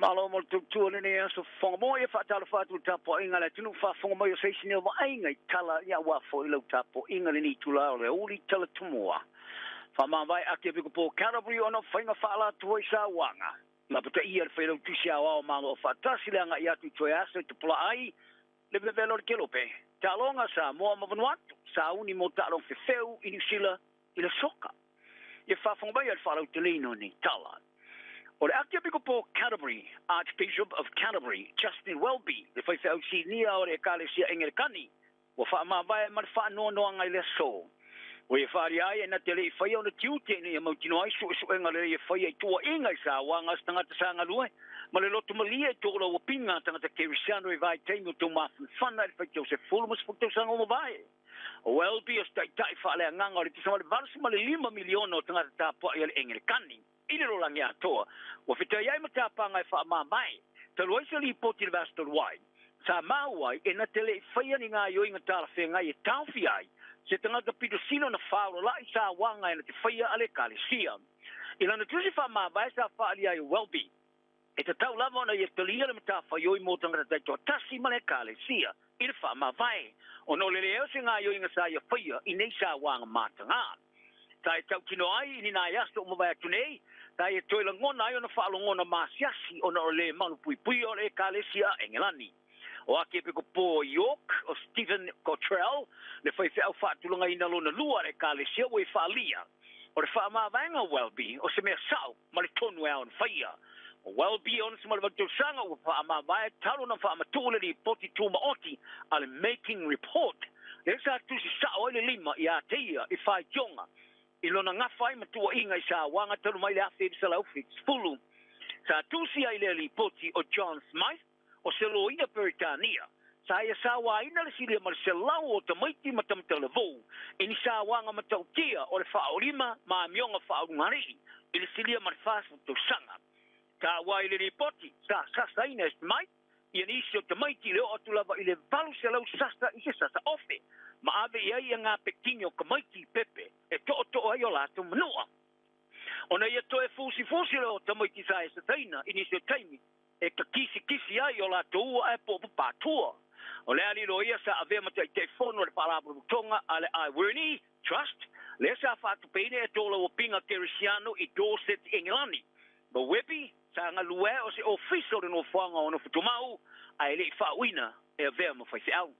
Malo mo le tautua lenei aso fofoga moe e faatalofa atu i le tapuaiga a le atunuu faafofoga mai o se isi nei o vaaiga i tala ia aua foi lau tapuaiga lenei itula o le aoauli tala tumua. Faamavae Akiepikopo Canterbury ona o faiga faaalatua i sauaga. Lapataia le Failautusi Aoao o Malo Aufaatasi le agai atu i toe aso e tupula'a ai le vevela o le Kelope, taaloga a Samoa ma Vanuatu, sauni mo taaloga fefeu i Niu Sila i le soka. Ia faafofoga mai a le faalauteleina o nei tala. O le Akiepikopo Canterbury, Archbishop of Canterbury, Justin Welby, le faifeau sinia o le Ekalesia Engelekani, ua faamavae ma le faanoanoaga i le aso. Ua ia faaalia ai e na te le i faia ona tiute ina ia mautinoa ai suesuega lelei e faia i tuuaiga i sauaga a se tagata sa galue ma le loto malie i toolauapiga a tagata Kerisiano i vaitaimi o taumafanafana i le faitau 10 ma 10 tausaga ua mavae. O Welby o se taitai faaleagaga o le tusa ma le 85 miliona o tagata tapuai a le Engelekani i le lalolagi atoa ua fetai ai ma tapaga e faamamae talu ai se lipoti i le vaiaso talu ai sa maua ai e na te le i faia ni gaoioiga talafeagai e taofia ai se tagata pito sili ona faaolalai sauaga e na te faia a le Ekalesia. I lana tusi faamavae sa faaalia ai Welby e tatau lava ona ia talia le matafaioi mo tagata taitoatasi ma le Ekalesia i le faamavae ona o le leai o se gaoioiga sa ia faia i nei sauaga mataga. Sa e tautino ai i ni nai aso ua mavae atu nei, sa ia toe lagona ai ona faalogona masiasi ona o le malupuipuia o le Ekalesia a Engelani. O Akiepikopo o York o Stephen Cottrell, le faifeau faatulagaina lona lua a le Ekalesia ua e faaalia, o le faamavaega o Welby o se mea sa'o ma le tonu e ao ona faia. O Welby e 68 tausaga ua faamavae talu ona faamatuu le lipoti tumaoti a le Making Report, lea sa tusi sa'o ai le lima ia te ia i faitioga i lona gafa ai ma tuuaiga i sauaga talu mai le 1970. Sa tusi ai lea lipoti o John Smyth o se loia Peretania sa ia sauaina le silia ma le 100 o tamaiti ma tamatalavou i ni sauaga matautia o le faaolima ma amioga faaulugalii i le silia ma le 40 tausaga. Taua ai le lipoti sa sasaina e Smyth ia nisi o tamaiti i le oo atu lava i le 800 sasa i se sasa ofe ma ave i ai ia gapekini o tamaiti i pepe e tootoo ai o latou manua. Ona ia toe fusifusi le o tamaiti sa e sasaina i nisi o taimi e takisikisi ai o latou ua ae po o papatua. O le alilo ia sa avea ma taitaifono o le faalapotopotoga a le Iwerne Trust, lea sa faatupeina e tolauapiga Kerisiano i Dorset, Engelani. Ma Welby sa galue o se ofisa o le nofoaga o Nofotumau ae le i faauina e avea ma faifeau.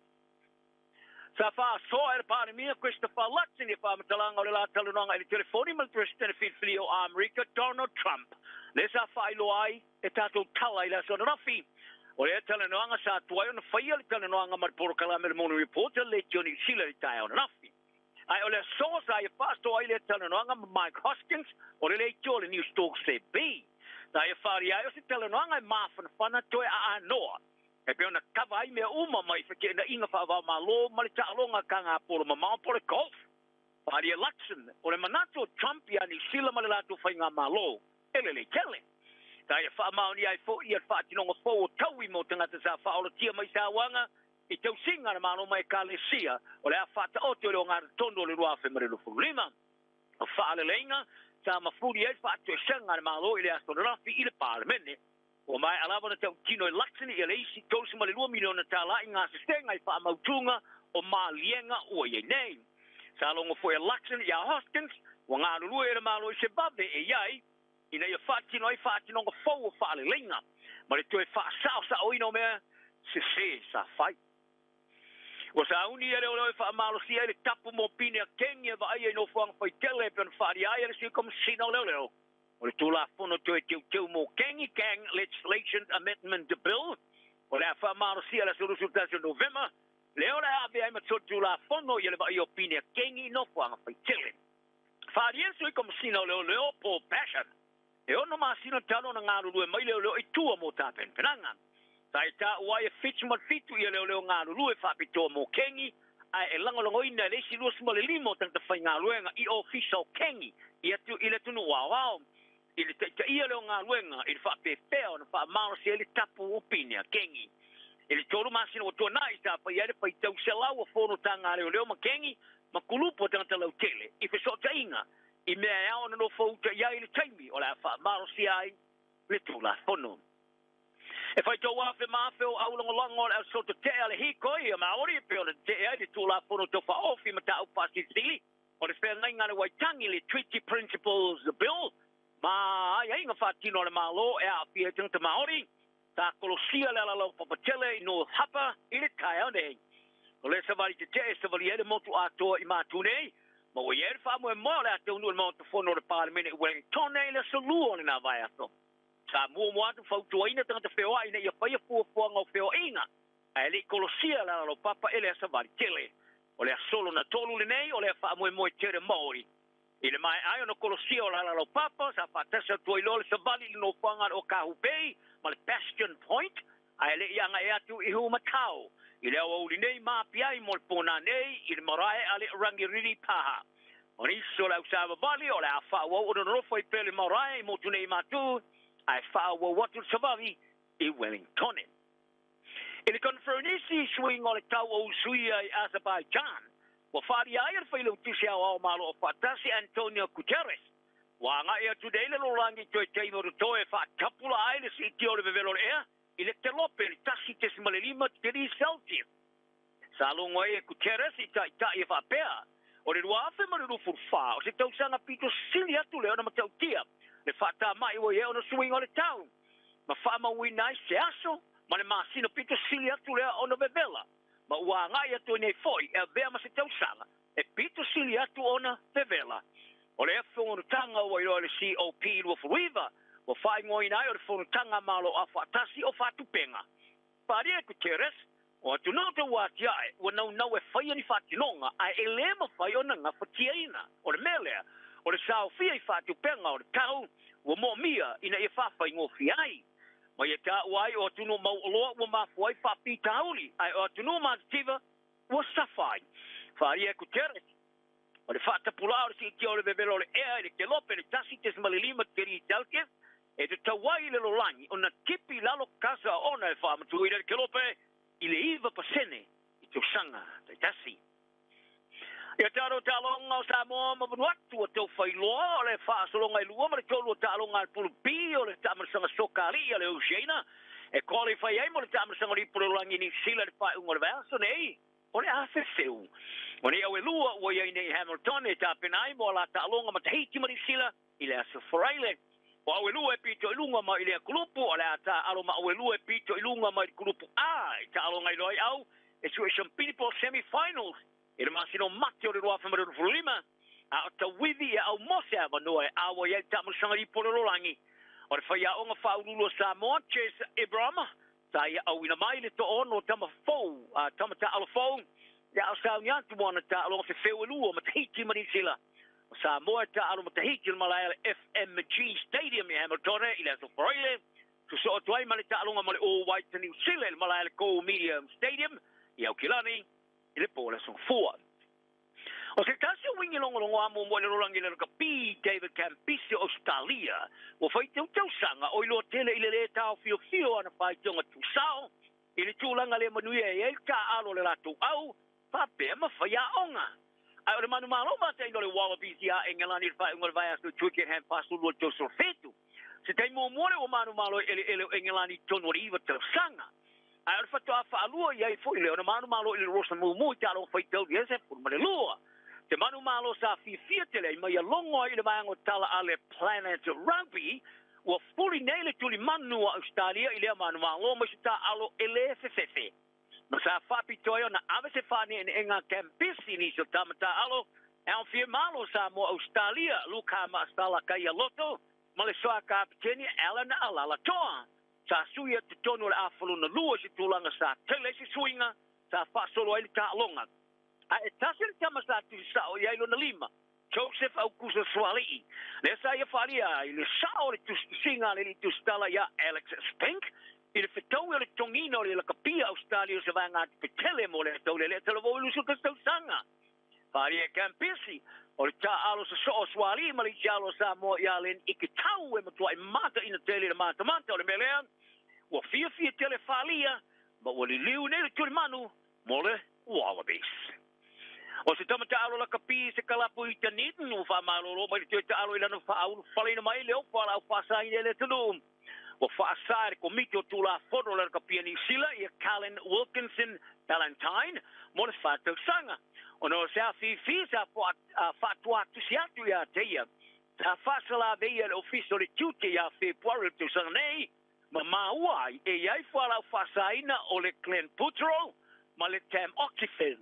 Sa faasoa e le Palemia Christopher Luxon i faamatalaga o le la talanoaga i le telefoni ma le Peresetene filifili o Amerika Donald Trump. Le sa faailoa ai e tatou tala i le aso ananafi. O lea talanoaga sa tuai ona faia le talanoaga ma le polokalame le Morning Report a le Leitio Niu Sila i le taeao ananafi. Ae o le aso sa ia faasoa ai lea talanoaga ma Mike Hoskins o le leitio o le Newstalk ZB. Sa ia faaalia ai o se talanoaga e mafanafana toe aanoa e pei ona kava ai mea uma mai feteenaiga faavaomalo ma le taaloga kagapolo mamao po le golf. Faaalia Luxon o le manatu o Trump ia Niu Sila ma le latou faigamalo e lelei tele. Sa ia faamaonia ai foi ia le faatinoga fou o taui mo tagata sa faaolatia mai sauaga i tausiga a le Malo ma Ekalesia o le a faataoto i le ogatotonu o le 2025. O faaleleiga sa mafuli ai le faatoesega a le Malo i le aso ananafi i le Palemene. Ua maea lava ona tautino e Luxon ia le isi $32 miliona tala i gasesega i faamautuga o maliega ua i ai nei. Sa logo foi a Luxon ia Hoskins ua galulue e le Malo i se vave e i ai ina ia faatino ai faatinoga fou o faaleleiga ma le toe faasaosaoina o mea sesē sa fai. Ua sauni ia leoleo e faamalosia ai le tapu mo pine a kengi e vaaia i nofoaga faitele e pei ona faaalia ai e le Sui Komesina o Leoleo. O le Tulafono toe teuteu mo kengi, Gang Legislation Amendment Bill, o le a faamalosia le aso 21 o Novema, lea o le a avea ai ma Tulafono ia le vaaia o pine a kengi i nofoaga faitele. Faaalia le Sui Komesina o Leoleo Paul Basham e 6 masina talu ona galulue mai leoleo i tua mo tapenapenaga. Sa e taua ai e 77 ia leoleo galulue faapitoa mo kengi ae e lagolagoina e le isi 25 o tagata faigaluega i ofisa o kengi i atu i le atunuu aoao i le taitaia lea o galuega i le faapefea ona faamalosia ai le tapu o pine a kengi. I le 3 masina ua tuanai sa faia ai le faitau 100 o fonotaga a leoleo ma kengi ma kulupu o tagata lautele i fesootaiga i mea e ao ona nofouta i ai le taimi o le a faamalosia ai le Tulafono. E faitau afe ma afe o aulagolago a le au sotate'e a le hikoi a Maori e pei ona tete'e ai le Tulafono Tau Faaofi Mataupu Faasilisili o le Feagaiga a le Waitangi, le Treaty Principles Bill, ma aiaiga faatino a le Malo e aafia ai tagata Maori. Sa kolosia le alalaupapa tele i North Harbour i le taeao nei. O le savali tete'e e savalia ai le motu atoa i Matu nei, ma ua i ai le faamoemoe o le a taunuu i le Maota Fono o le Palemene i Wellington i le aso Lua o lena vaiaso. Sa muamua atu fautuaina tagata feoai ina ia faia fuafuaga o feoaiga, ae le i kolosia le alalaupapa e lea savali tele. O le aso lona tolu lenei o lea faamoemoe tele Maori. I le maea ai ona kolosia o le alalaupapa, sa faatasi atu ai loa le savali i le nofoaga o le Okahu Bay ma le Bastion Point, ae le i agaʻe atu i Humatau i le aoauli nei ma api ai mo le pōnā nei i le marae a le Rangiriri Paha. O nisi o le ausavavali o le a faaauau ona nonofo ai pea le marae i motu nei i Matu, ae faaauau atu le savali i Wellington. I le Conferenisi suiga o le tau o usuia i Azerbaijan, ua faaalia ai e le Failautusi Aoao Malo o Faatasi Antonio Guterres, ua agai atu nei le lalolagi i toe taimi o totoe e faatapulaa ai le siitia o le vevelo o le ea i le kelope i le 1.5 tikeri Celsius. Sa logo ai e Guterres i ta'ita'i e faapea, o le 2024 o se tausaga pito sili atu lea ona matautia le faatama'i ua i ai ona suiga o le tau, ma faamauina ai se aso ma le masina pito sili atu lea ona vevela, ma ua agai atu ai nei foi e avea ma se tausaga e pito sili atu ona vevela. O lea fonotaga ua iloa i le COP29 ua faaigoaina ai o le fonotaga Malo Aufaatasi o Faatupega. Faaalia e Guterres, o atunuu tauatiae ua naunau e faia ni faatinoga ae e lē mafai ona gafatiaina. O le mea lea, o le saofia i faatupega o le tau ua moomia ina ia faafaigofie ai. Ma ia taua ai o atunuu mauoloa ua mafua ai faafitauli, ae o atunuu matitiva ua safa ai. Faaalia e Guterres, o le faatapulaa o le siitia o le vevelo o le ea i le kelope i le 1.5 tikeri Celsius e tatau ai i le lalolagi ona tipi i lalo kasa ona e faamatuuina le kelope i le 9% i tausaga taitasi. Ia tatou taaloga o Samoa ma Vanuatu ua tau failoa o le faasologa e lua ma le tolu o taaloga a le Pulu B o le taamilosaga soka alii a le Oceania e qualify ai mo le taamilosaga o le Ipu o le Lalolagi i Niu Sila i le faaiuga o le vaiaso nei o le afefeu. O nei au e lua ua i ai nei Hamilton e tapena ai mo a la taaloga ma Tahiti ma Niu Sila i le aso Faraile. O au e lua e pito i luga mai i lea kulupu, o le a taaalo ma au e lua e pito i luga mai i le kulupu A i taaloga i loa ai au e sue siampini po o semi-finals i le masina o Mati o le 2025, a o tauivi ia au mo se avanoa e ʻauai ai le taamilosaga ipu o le lalolagi. O le faiaoga faauluulu o Samoa, Chase Ibram, sa ia auina mai le toaono o tama fou, a tama taaalo fou, ia a o sauni atu mo ana taaloga fefeu e lua ma Tahiti ma Niu Sila. O Samoa e taaalo ma Tahiti i le malae a le FMG Stadium i Hamilton i le aso Faraile, sosoo atu ai ma le taaloga ma le All Whites a Niu Sila i le malae a le Go Medium Stadium i Aukilani i le po o le aso Gafua. O se tasi o uini logologo muamua i le lalolagi i le lakapi, David Campese o Ausetalia, ua faitau tausaga o iloa tele i le lē taofiofia o ana faitioga tuusao i le tulaga le manuia e i ai le taaalo o le latou au faapea ma faiaoga. Ae o le manumalo mataina o le Wallabies iā Engelani i le faaiuga o le vaiaso i Twickenham 42 37. Se taimi muamua lea ua manumalo ai eleele o Engelani i totonu o le 9 tausaga. Ae o le faatoa faalua i ai foi lea ona manumalo i le rosa mumu i taaloga faitauli e 12. Te manumalo sa fiafia tele ai mai ia logo ai i le vaega o tala a le Planet Rugby, ua fuli nei le tulimanu a Ausetalia i lea manumalo mai se taaalo e lē fefefe. Ma sa faapitoa ai ona ave se faaneeneega a Campese i nisi o tama taaalo e aofia malo Samoa Ausetalia, Luka Ma'asala Kaialoto ma le soa kapeteni Alan Alaalatoa. Sa sui atu totonu o le afa lona lua i se tulaga sa tele ai se suiga sa faasolo ai le taaloga. Ae e tasi le tama sa tusi sao i ai lona lima, Joseph Aukuso Suali'i, lea sa ia faaalia ai le sao o le tusitusiga a le alii tusitala iā Alex Spink i le fetaui o le totogiina o le lakapia Ausetalia o se vaegatupe tele mo le tau lelea talavou i 21 tausaga. Faaalia e Campese, o le taaalo sosoo o Suali'i ma le isi alo o Samoa iā Len Ikitau e matuai mataina tele i le matamata o le mea lea ua fiafia tele faaalia ma ua liliu nei le tulimanu mo le Wallabies. O se tama taaalo lakapi se kalapu i Dunedin ua faamalōlō mai le toe taaalo i lana faaulufaleina mai le ofa a le au faasaina i le atunuu. Ua faasa e le Komiti o Tulafono o le Rakapia Niu Sila ia Callan Wilkinson Ballantyne mo le 4 tausaga. Ona o se afifi sa faatuatusi atu ia te ia, sa faasalaveia le Ofisa o le Tiute ia Fepuari o le tausaga nei, ma maua ai e i ai fualaau faasaina o le clenbuterol ma le tamoxifen.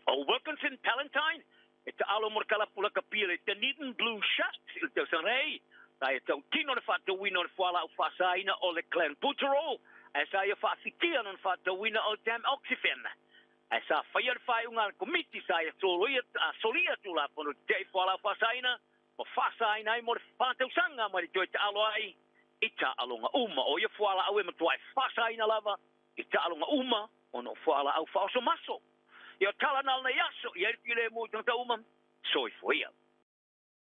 O Wilkinson Palantine e taalo mo le kalapu lakapia le Dunedin Blue Sharks i le tausaga nei. Sa ia tautino le faatauina o le fualaau faasaina o le clenbuterol, ae sa ia faafitia lona faatauina o le tamoxifen. Ae sa faia le faaiuga a le komiti sa ia solia tulafono tetee i fualaau faasaina ma faasaina ai mo le 4 tausaga mai le toe taalo ai i taaloga uma. O ia fualaau e matuai faasaina lava i taaloga uma ona o fualaau faaosomaso. Ia tala na lenei aso, ia i le filemu i tagata uma, soifua ia.